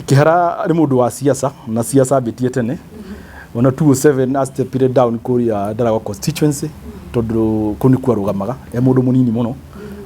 Kĩhara nĩ mũndũ wa siasa na siasa ambĩtie tene. Ona 207 astepire down kũrĩa Ndaragwa constituency tondũ kũu nĩkuo arũgamaga e mũndũ mũnini mũno,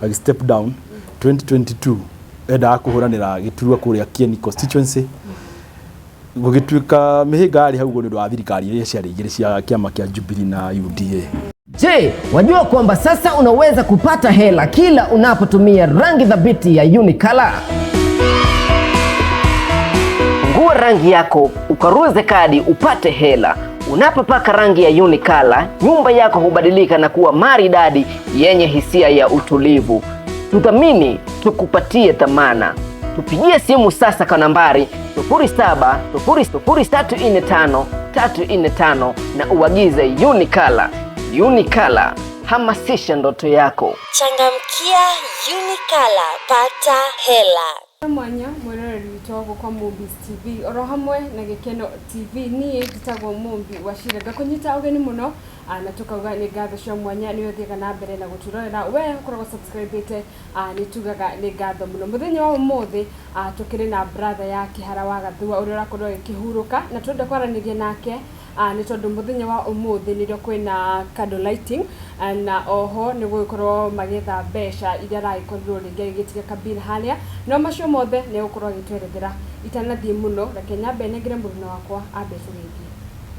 agĩ step down 2022 endaga kũhũranĩra gĩturwa kũrĩa Kieni constituency. Gũgĩtuĩka mĩhĩnga yarĩ hau ũguo nĩ ũndũ wa thirikari iria ciarĩ igĩrĩ cia kĩama kĩa Jubilee na UDA. Je, wajua kwamba sasa unaweza kupata hela kila unapotumia rangi thabiti ya Unicolor? Fungua rangi yako, ukaruze kadi upate hela. Unapopaka rangi ya Unicolor, nyumba yako hubadilika na kuwa maridadi yenye hisia ya utulivu. Tuthamini, tukupatie thamana. Tupigie simu sasa kwa nambari 0700345345 na uagize Unicolor. Unicolor, hamasisha ndoto yako. Changamkia Unicolor, pata hela. Mwanya mwĩroreri witũ wa gũkũ Mombis TV oro hamwe na Gĩkeno TV. Niĩ njĩtagwo Mombi wa Cira, ngakũnyita ũgeni mũno, na tũkauga nĩ ngatho cia mwanya nĩ ũthiaga na mbere na gũtwĩrorera, we ũkoragwo subscribĩte, nĩ tugaga nĩ ngatho mũno. Mũthenya wa ũmũthĩ, tũkĩrĩ na brother ya Kĩhara wa Gathua ũrĩa ũrakorwo agĩkĩhurũka, na tũrenda kwaranĩria nake, nĩ tondũ mũthenya wa ũmũthĩ nĩrĩo kwĩna candle lighting, na oho nĩ gũgĩkorwo magĩetha mbeca iria aragĩkorirwo rĩngĩ agĩgĩtiga kabira harĩa, no macio mothe nĩ egũkorwo agĩtwerethera. Itanathiĩ mũno, reke nyambe nengere mũruna wakwa ambe tũgĩthiĩ.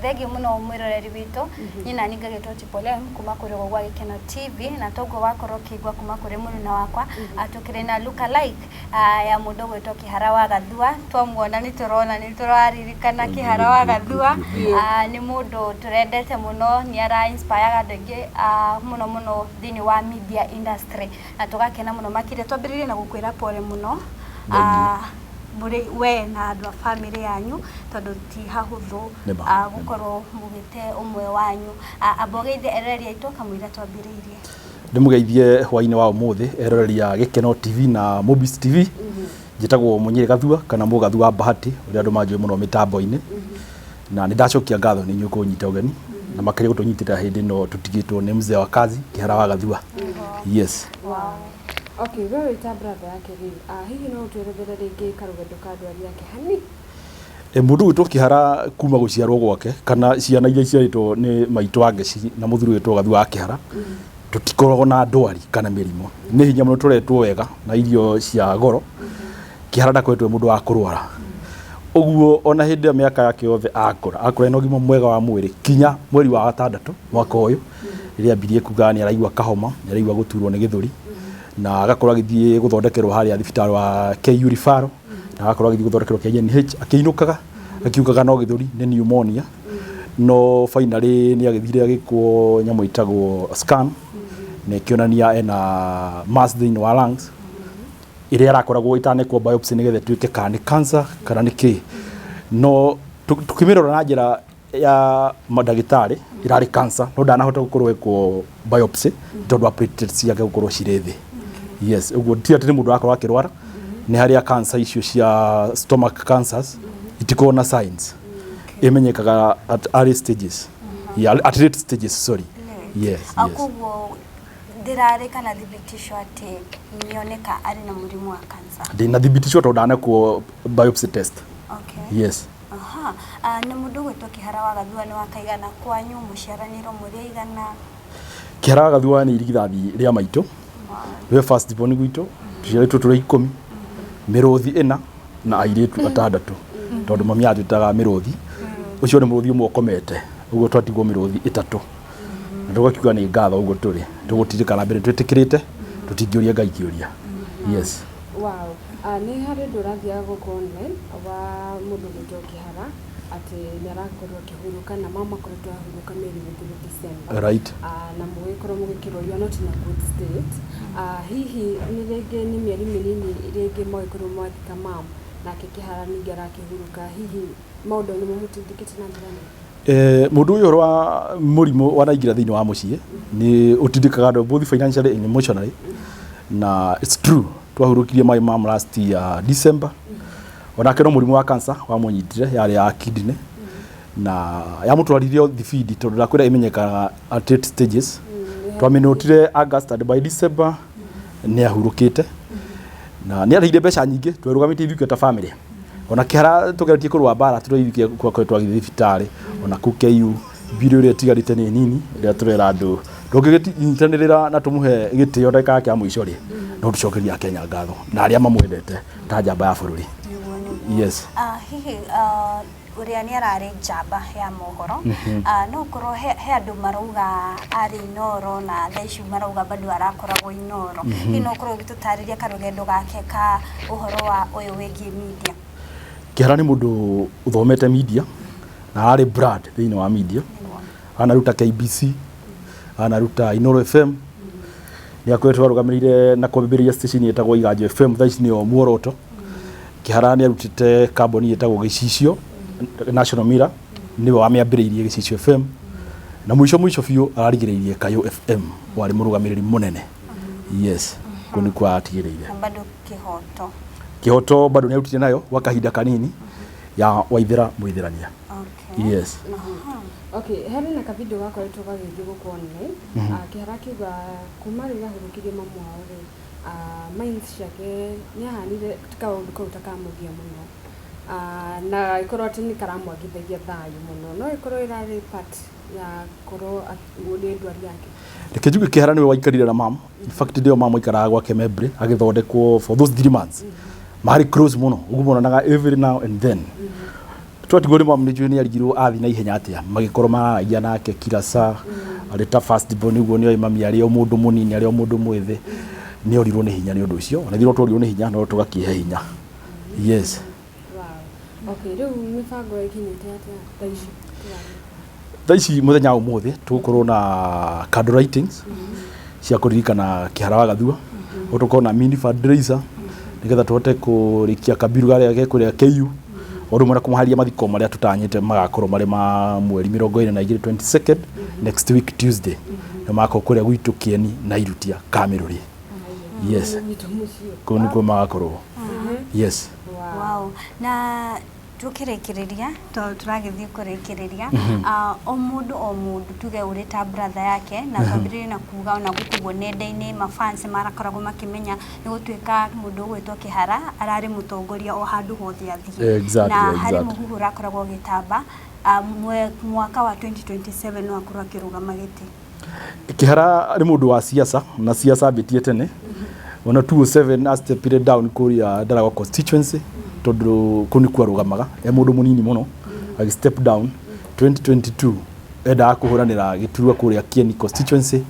Thengiũ mũno mwĩroreri witũ. Niĩ nani ngagĩtwo Tipolem kuma kũrĩ gwa Gĩkeno TV, na toguo wakorwo ũkĩigua kuma kũrĩ mũruna wakwa, tũkĩrĩ na look alike ya mũndũ ũgwĩtwo Kĩhara wa Gathua. Twamuona nĩ tũrona nĩ tũraririkana Kĩhara wa Gathua. Nĩ mũndũ tũrendete mũno, nĩ ara inspire andũ aingĩ, mũno mũno thĩinĩ wa media industry, na tũgakena mũno makĩria. Twambĩrĩrie na gũkwĩra pole mũno mũrĩ we na andũ a family yanyu, tondũ ti hahũthũ Nĩ ma, gũkorwo mũgĩte ũmwe wanyu. Amba ũgeithie eroreri aitũ kamũira twambĩrĩirie. Ndĩmũgeithie hwainĩ wa ũmũthĩ, eroreri a Gĩkeno TV na Mobis TV. Njĩtagwo Mũnyĩrĩ Gathua kana Mũgathu wa Bahati ũrĩa andũ manjũĩ mũno mĩtambo-inĩ, na nĩ ndacokia ngatho nĩ inyuĩ kũnyita ũgeni na makĩria gũtũnyitĩrĩra hĩndĩ ĩno tũtigĩtwo nĩ mzee wa kazi Kĩhara wa Gathua. Yes. Wow. Okay, we wĩta brother yake rĩ, hihi no ũtwerethere rĩngĩ karũgendo ka ndwari yake hani? Mũndũ gwĩtwo Kĩhara kuma gũciarwo gwake kana ciana iria iciarĩtwo nĩ maitũ wa Ngeci na mũthuri wĩtwo Gathua wa Kĩhara, tũtikoragwo na ndwari kana mĩrimũ. Nĩ hinya mũno, tũretwo wega na irio cia goro. Kĩhara ndakoretwo e mũndũ wa kũrwara ũguo, ona hĩndĩ ĩyo mĩaka yake yothe akũra akũra ena ũgima mwega wa mwĩrĩ, kinya mweri wa gatandatũ mwaka ũyũ rĩrĩa ambirie kuga nĩ araigua kahoma, nĩ araigua gũturwo nĩ gĩthũri, na agakorwo agĩthiĩ gũthondekerwo harĩa thibitarĩ wa KU Referral, na agakorwo agĩthiĩ gũthondekerwo KNH, akĩinũkaga akiugaga no gĩthũri, nĩ pneumonia. No finally nĩ agĩthire agĩkwo nyamũ ĩtagwo scan na ĩkĩonania ena mass thĩinĩ wa lungs ĩrĩa arakoragwo ĩtanekwo biopsy nĩgetha ĩtuĩke kana nĩ cancer kana nĩ kĩ. No tũkĩmĩrora na njĩra ya mandagĩtarĩ ĩrarĩ cancer, no ndanahota gũkorwo ĩkwo biopsy tondũ wa platelets ciake gũkorwo cirĩ thĩ. Yes, ũguo ti atĩ nĩ mũndũ arakorwo akĩrwara, nĩ harĩa cancer icio cia stomach cancers itikoragwo na signs, ĩmenyekaga at early stages, yeah, at late stages, sorry. Yes. Koguo ndĩrarĩ kana thibitisho atĩ nĩoneka arĩ na mũrimũ wa cancer? Ndĩna thibitisho tondũ ndanekwo biopsy test. Yes. Aha. Nĩ mũndũ ũgwĩtwo Kĩhara wa Gathua nĩ wakaigana kwanyu? Mũciaranĩrwo mũrĩ aigana? Kĩhara wa Gathua nĩ irigithathi rĩa maitũ, nĩwe first born gwitũ. Tũciarĩtwo tũrĩ 10, mĩrũthi 4 na airĩtu 6, tondũ mami atwĩtaga mĩrũthi. Ũcio nĩ mũrũthi ũmwe ũkomete, ũguo twatigwo mĩrũthi 3, na tũgakiuga nĩ ngatho ũguo tũrĩ tũgũtirĩka na mbere twĩtĩkĩrĩte, tũtingĩũria Ngai kĩũria. Yes. Wow. Nĩ harĩ ũndũ ũrathiaga gũkũ online wa mũndũ ũgwĩtwo Kĩhara atĩ nĩ arakorirwo akĩhurũka, na mama akoretwo ahurũka mĩeri mĩthiru December. Na mũgĩkorwo mũgĩkĩrwo you are not in a good state. Hihi nĩ rĩngĩ nĩ mĩeri mĩnini rĩngĩ mwagĩkorirwo mwathika mam, nake Kĩhara ningĩ arakĩhurũka, hihi maũndũ nĩ mũmũtindĩkĩte na njĩra nene? Mũndũ ũyũ, ũhoro wa mũrimũ wanaingĩra thĩinĩ wa mũciĩ nĩ ũtindĩkaga andũ both financially and emotionally, na it's true twahurũkirie my mom last year December. Onake no mũrimũ wa cancer wamũnyitire, yarĩ ya kidney, na yamũtwarire thibindi tondũ ndakwĩra ĩmenyekaga at late stages. Twamĩnotire August and by December nĩ ahurũkĩte, na nĩ arĩhire mbeca nyingĩ. Twerũgamĩte ithuĩ ta family. Ona Kĩhara tũgeretie kũrũa mbara tũrĩikie kwakoretwo agĩthiĩ thibitarĩ ona kũu KU mbirũ ĩrĩa ĩtigarĩte nĩ nini ĩrĩa tũrera andũ tũngĩgĩnyitanĩrĩra na tũmũhe gĩtĩo ndagĩka yake ya mũico rĩ, no tũcokerie Akenya ngatho na arĩa mamwendete ta njamba ya bũrũri. Nĩguo, nĩguo. Yes. Hihi ũrĩa nĩ ararĩ njamba ya mohoro, no ũkorwo he andũ marauga arĩ Inoro na thaa ici marauga bado arakoragwo Inoro. Hihi no ũkorwo ũgĩtũtarĩria karũgendo gake ka ũhoro wa ũyũ wĩgiĩ media? Kĩhara nĩ mũndũ ũthomete media na ararĩ brand thĩinĩ wa media. Anaruta KBC, anaruta Inoro FM, nĩ akoretwo arũgamĩrĩire na kwambĩrĩria station ĩtagwo Iganjo FM, thaa ici nĩyo Muoroto. Kĩhara nĩ arutĩte kambuni ĩtagwo Gĩcicio National Mirror, nĩwe wamĩambĩrĩirie Gĩcicio FM, na mũico mũico biũ ararigĩrĩirie Kayũ FM, warĩ mũrũgamĩrĩri mũnene. Yes, kũu nĩkuo atigĩrĩire. Na bado Kĩhoto. Kĩhoto bado nĩ arutire nayo gwa kahinda kanini ya Waithĩra Mũithĩrania. Okay. Yes. Okay, harĩ na kavideo gakoretwo gagĩthiĩ gũkũ online. Kĩhara akiuga kuma rĩrĩa ahurũkirie mamu wao rĩ, minds ciake nĩ ahanire kaũndũ kau ta kamũgia mũno. Na ĩkorwo atĩ nĩ karamwagithagia thayũ mũno, no ĩkorwo ĩrarĩ part ya korwo nĩ ndwari yake. Reke njuge Kĩhara nĩwe waikarire na mam. In fact ndĩo mam aikaraga gwake Membre agĩthondekwo for those 3 months. Marĩ close mũno, ũguo monanaga every now and then. Twatigwo nĩ mam nĩ njũĩ nĩ arigirwo athiĩ na ihenya atĩa, magĩkorwo mararagia nake kila saa, arĩ ta first born ũguo nĩoĩ mami arĩ o mũndũ mũnini, arĩ o mũndũ mwĩthĩ, nĩ orirwo nĩ hinya nĩ ũndũ ũcio. Ona ithuĩ no tworirwo nĩ hinya no tũgakĩhe hinya. Yes. Wow. Okay, rĩu mĩbango ĩkinyĩte atĩa thaa ici? Thaa ici mũthenya wa ũmũthĩ tũgũkorwo na candle lightings cia kũririkana Kĩhara wa Gathua, tũkorwo na mini fundraiser nĩgetha tũhote kũrĩkia kabiru karĩa ke kũrĩa KU, o ũndũ ũmwe na kũmaharĩria mathiko marĩa tũtanyĩte magakorwo marĩ ma mweri 22, 22nd, next week Tuesday, na magakorwo kũrĩa gwitũ Kĩeni na Irutia Kamĩrũri. Yes. Gwitũ mũciĩ. Kũu nĩkuo magakorwo. Yes. Wow. Na tukĩrĩkĩrĩria, tondũ tũragĩthiĩ kũrĩkĩrĩria, o mũndũ o mũndũ tuge ũrĩ ta brother yake, na twambĩrĩrie na kuga ona gũkũ ũguo nenda-inĩ mafans marakoragwo makĩmenya nĩ gũtuĩka mũndũ ũgwĩtwo Kĩhara ararĩ mũtongoria o handũ hothe athiĩ. Na harĩ mũhuhu ũrakoragwo ũgĩtamba mwaka wa 2027 no akorwo akĩrũgama gĩtĩ. Kĩhara nĩ mũndũ wa siasa na siasa ambĩtie tene. Ona 2007 astepire down kũrĩa Ndaragwa constituency tondũ kũu nĩkuo arũgamaga e mũndũ mũnini mũno, agĩ step down 2022 endaga kũhũranĩra gĩturwa kũrĩa Kieni constituency,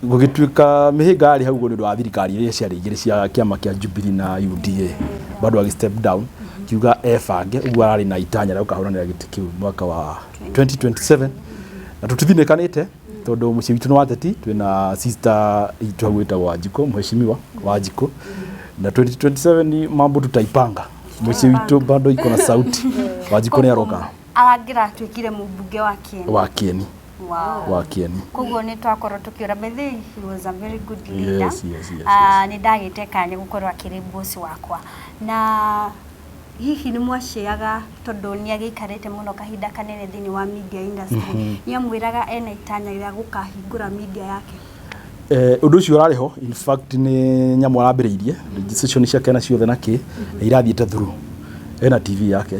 gũgĩtuĩka mĩhĩnga yarĩ hau ũguo nĩ ũndũ wa thirikari iria ciarĩ igĩrĩ cia kĩama kĩa Jubilee na UDA, bado agĩ step down kiuga ebange ũguo ararĩ na itanya rĩa gũkahũranĩra gĩtĩ kĩu mwaka wa 2027, na tũtithinĩkanĩte tondũ mũciĩ witũ nĩ wa ateti. Twĩna sister itũ hau wĩtagwo Wanjikũ, mheshimiwa Wanjikũ, na 2027 mambo tutaipanga. Mũciĩ witũ bado iko na sauti. Wanjikũ nĩ aroka. Arangĩratuĩkire mũmbunge wa Kieni. Wa Kieni. Wa Kieni. Koguo nĩ twakorwo tũkĩũra by the way, he was a very good leader. Yes. Nĩ ndagĩte kanya gũkorwo akĩrĩ boss wakwa, na hihi nĩ mwaciaga tondũ nĩ agĩikarĩte mũno kahinda kanene thĩinĩ wa media industry, nĩ amwĩraga ena itanya rĩa gũkahingũra media yake? Ũndũ ũcio ũrarĩ ho. In fact nĩ nyamũ arambĩrĩirie registration ciake na ciothe na kĩ na irathiĩte through. Ena TV yake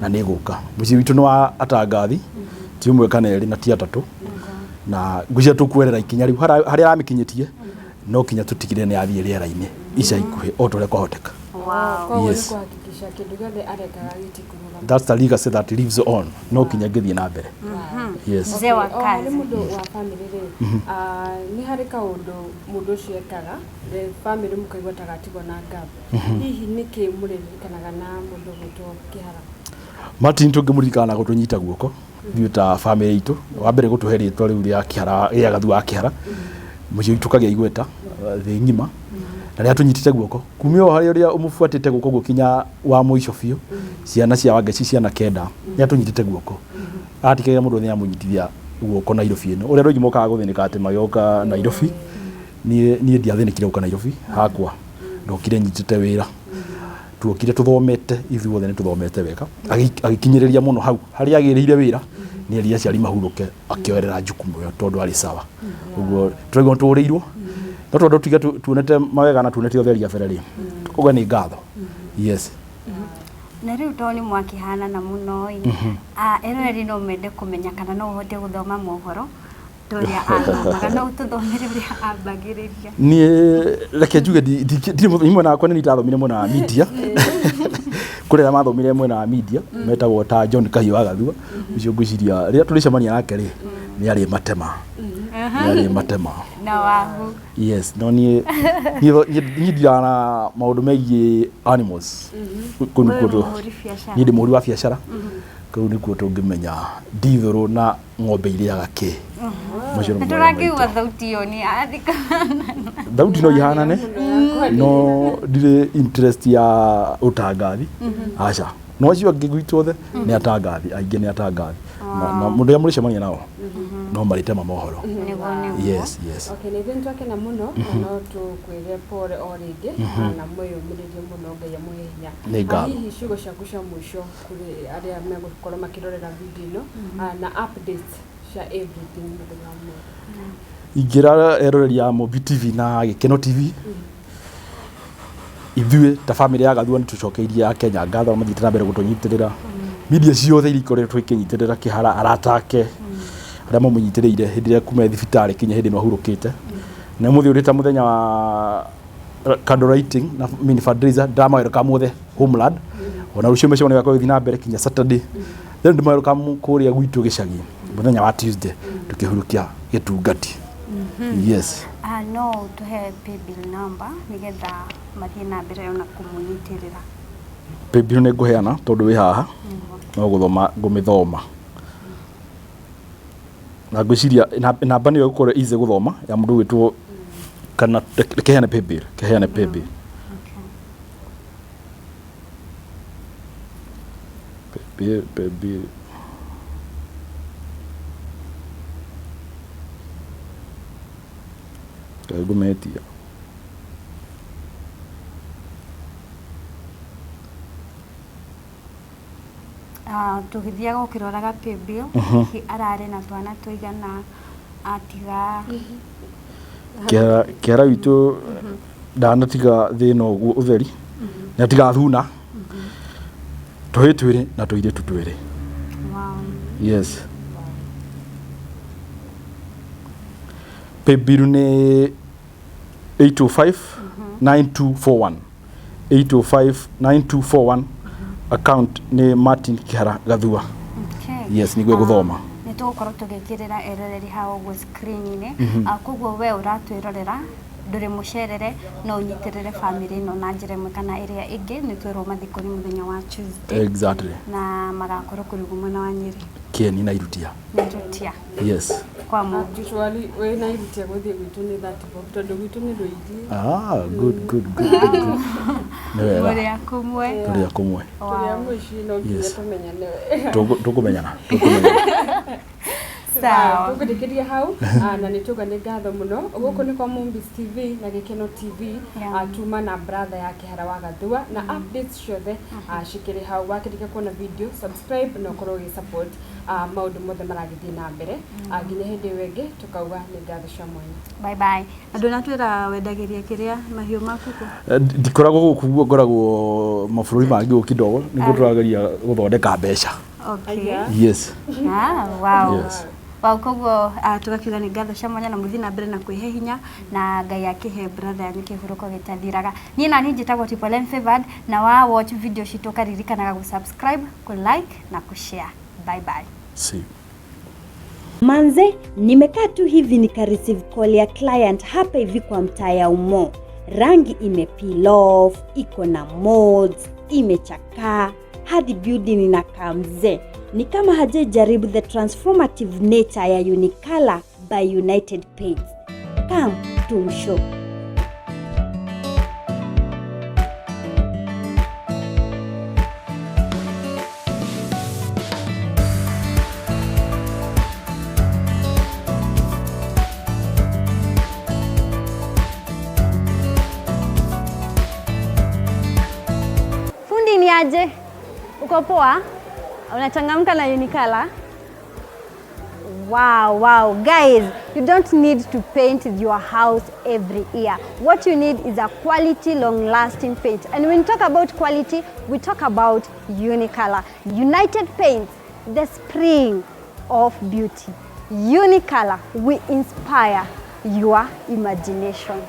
na nĩ ĩgũka. Mũciĩ witũ nĩ wa atangathi, ti ũmwe kana erĩ na ti atatũ, na ngwĩciria tũkwerera ikinya rĩu harĩa aramĩkinyĩtie, no kinya tũtigĩrĩre nĩ yathiĩ rĩera-inĩ ica ikuhĩ o ta ũrĩa kwahoteka. Koguo nĩ Yes. kũhakikisha kĩndũ gĩothe arekaga gĩtikũrũgama. That's the legacy that lives on, no kinya ngĩthiĩ na mbere. Yes. Mzee wa O harĩ kazi. mũndũ wa family rĩ, nĩ harĩ kaũndũ mũndũ ũcio ekaga family mũkaigua ta gatigwo na gap. Hihi nĩkĩ mũrĩririkanaga na mũndũ ũgwĩtwo Kĩhara? Martin tũngĩmũririkana na gũtũnyita guoko ithuĩ ta family itũ, wa mbere gũtũhe rĩtwa rĩu rĩa Kĩhara, rĩa Gathu wa Kĩhara, mũciĩ witũ ũkagĩa igweta thĩ ng'ima, na nĩ atũnyitĩte guoko kumia o harĩ ũrĩa ũmũbuatĩte guoko guo kinya wa mũico biũ, ciana cia Wangeci, ciana kenda, nĩ atũnyitĩte guoko. Atigagĩra mũndũ nĩ amũnyitithia guoko Nairobi ĩno. Ũrĩa andũ aingĩ mokaga gũthĩnĩka atĩ magĩoka Nairobi, niĩ ndiathĩnĩkire gũka Nairobi hakwa, ndokire nyitĩte wĩra, tuokire tuthomete, ithuothe nĩ tuthomete wega. Agĩkinyĩrĩria mũno hau harĩa agĩrĩire wĩra, nĩ erire aciari mahurũke, akĩoerera jukumu ĩyo tondũ arĩ sawa. Ũguo tũraigua tũrĩirwo, no tondũ tuge tuonete mawega na tuonete ũtheri gabere rĩ, tukuga nĩ ngatho. Yes. Na rĩu tondũ nĩ mwakĩhanana mũno ĩ, eroreri no mende kũmenya kana no ũhote gũthoma mohoro ta ũrĩa athomaga. No ũtũthomere ũrĩa ambagĩrĩria? Niĩ reke njuge ndirĩ mwena wakwa, nĩ ndathomire mwena wa media. Kũrĩ arĩa mathomire mwena wa media metagwo ta John Kahiũ wa Gathua. Ũcio ngwĩciria rĩrĩa tũrĩcemania nake rĩ, nĩ arĩ matema, nĩ arĩ matema. Na wahu. Yes, no niĩ ndiraga na maũndũ megiĩ animals. Kũu Wewe nĩkuo mũhũri biacara. Niĩ ndĩ mũhũri wa biacara. Kũu nĩkuo tũngĩmenya ndithũrũ na ng'ombe irĩaga kĩ. Macio nĩmo Na marĩa tũrakĩigua maitũ. thauti ĩyo nĩ athika. Thauti no ihanane, no ndirĩ interest ya ũtangathi, aca. No acio angĩ gwitũ othe nĩ atangathi, aingĩ nĩ atangathi, na mũndũ ũrĩa mũrĩcemania nao no marĩtema mohoro. Nĩguo. Yes. Okay, nĩ ithuĩ nĩtwakena mũno na no tũkwĩre pore o rĩngĩ na mwĩyũmĩrĩrie mũno, Ngai amũhe hinya. Nĩ ngatho. Hihi ciugo ciaku cia mũico kũrĩ arĩa megũkorwo makĩrorera video ĩno, na updates cia everything mũthenya wa ũmũthĩ? Ingĩra eroreri a Mobi TV na Gĩkeno TV, ithuĩ ta bamĩrĩ ya Gathua nĩ tũcokeirie Akenya ngatho mathiĩte na mbere gũtũnyitĩrĩra. Media ciothe iria ikoretwo ikĩnyitĩrĩra Kĩhara, arata ake arĩa mamũnyitĩrĩire hĩndĩ ĩrĩa kuma thibitarĩ kinya hĩndĩ ĩno ahurũkĩte, na ũmũthĩ ũrĩ ta mũthenya wa candle lighting na mini fundraiser, ndĩrama welcome othe homeland. Ona rũciũ mĩcemanio yakwa ĩgũthiĩ na mbere kinya Saturday. Then ndĩma welcome kũrĩa gwitũ gĩcagi mũthenya wa Tuesday tukĩhurukia gĩtungati. Yes. No ũtũhe paybill number nĩgetha mathiĩ na mbere ona kũmũnyitĩrĩra? Paybill nĩ ngũheana tondũ wĩ haha no gũthoma ngũmĩthoma, na ngwĩciria namba nĩyo ĩgũkorwo easy gũthoma ya mũndũ ũgwĩtwo kana reke heane paybill, keheane paybill. Okay. Paybill, paybill. Kaĩ ngũmetia. Tũgĩthiaga ũkĩroraga paybill, hihi ararĩ na twana tũigana atiga? Kĩhara witũ ndanatiga thĩna ũguo ũtheri, nĩ atiga thuna tũhĩ twĩrĩ na tũirĩtu twĩrĩ. Yes, paybill nĩ 805 9241, 805 9241. Account nĩ Martin Kĩhara Gathua. Okay. Yes, nĩguo gũthoma. Nĩ tũgũkorwo tũgĩkĩrĩra eroreri hau ũguo screen-inĩ. Koguo we ũratwĩrorera ndũrĩ mũcerere, no ũnyitĩrĩre bamĩrĩ ĩno na njĩra ĩmwe kana ĩrĩa ĩngĩ. Nĩ twĩrwo mathiko nĩ mũthenya wa Tuesday. Exactly. Na magakorwo kũrigwo mwena wa Nyĩrĩ. Kĩeni na Irutia. Na Irutia. Yes. Kwa mũndũ. Actually, wĩ na Irutia gũthiĩ gwitũ nĩ 30 bob tondũ gwitũ nĩ Rũigi. Ah, good, good, good, good, good. Nĩ wega. Mũrĩ a kũmwe. Tũrĩ a kũmwe. Tũrĩ a mũciĩ, no nginya tũmenyane wega. Tũkũmenyana, tũkũmenyana. Sawa. Tũkũrĩkĩria hau, na nĩ tuga nĩ ngatho mũno. Gũkũ nĩ kwa Mombis TV na Gĩkeno TV. Tuma na brother ya Kĩhara wa Gathua, na updates ciothe cikĩrĩ hau. Wakĩrĩkia kuona video, subscribe na ũkorwo ũgĩ support maũndũ mothe maragĩthiĩ na mbere. Nginya hĩndĩ ĩyo ĩngĩ, tũkauga nĩ ngatho cia mwanya. Bye bye. Na ndũnatwĩra wendagĩria kĩrĩa mahiũ maku kũ? Ndikoragwo gũkũ guo, ngoragwo mabũrũri mangĩ gũkũ kidogo nĩguo tũrageria gũthondeka mbeca. Okay. Yes. Ah, wow. Yes. Wow, koguo tugakiuga nĩ ngatho cia mwanya na mũthiĩ na mbere na kwĩhe hinya, na Ngai akĩhe brother yanyu kĩhurũko gĩtathiraga. Niĩ nani njĩtagwo Triple M Favored, na wa watch video citũ ũkaririkanaga gũ subscribe, kũ like na kũ share. Bye bye. See you. Manze, nimekaa tu hivi nika receive call ya client hapa hivi kwa mtaa ya Umo. Rangi ime peel off, iko na molds, imechakaa, hadi building inakaa mzee. Ni kama hajaijaribu the transformative nature ya Unicolor by United Paints. Come tumshow. Fundi, ni aje? Uko poa? Unachangamka na Unicolor? Wow, wow. Guys, You don't need to paint your house every year. What you need is a quality, long-lasting paint. And when we talk about quality, we talk about Unicolor. United Paints, the spring of beauty. Unicolor, we inspire your imagination.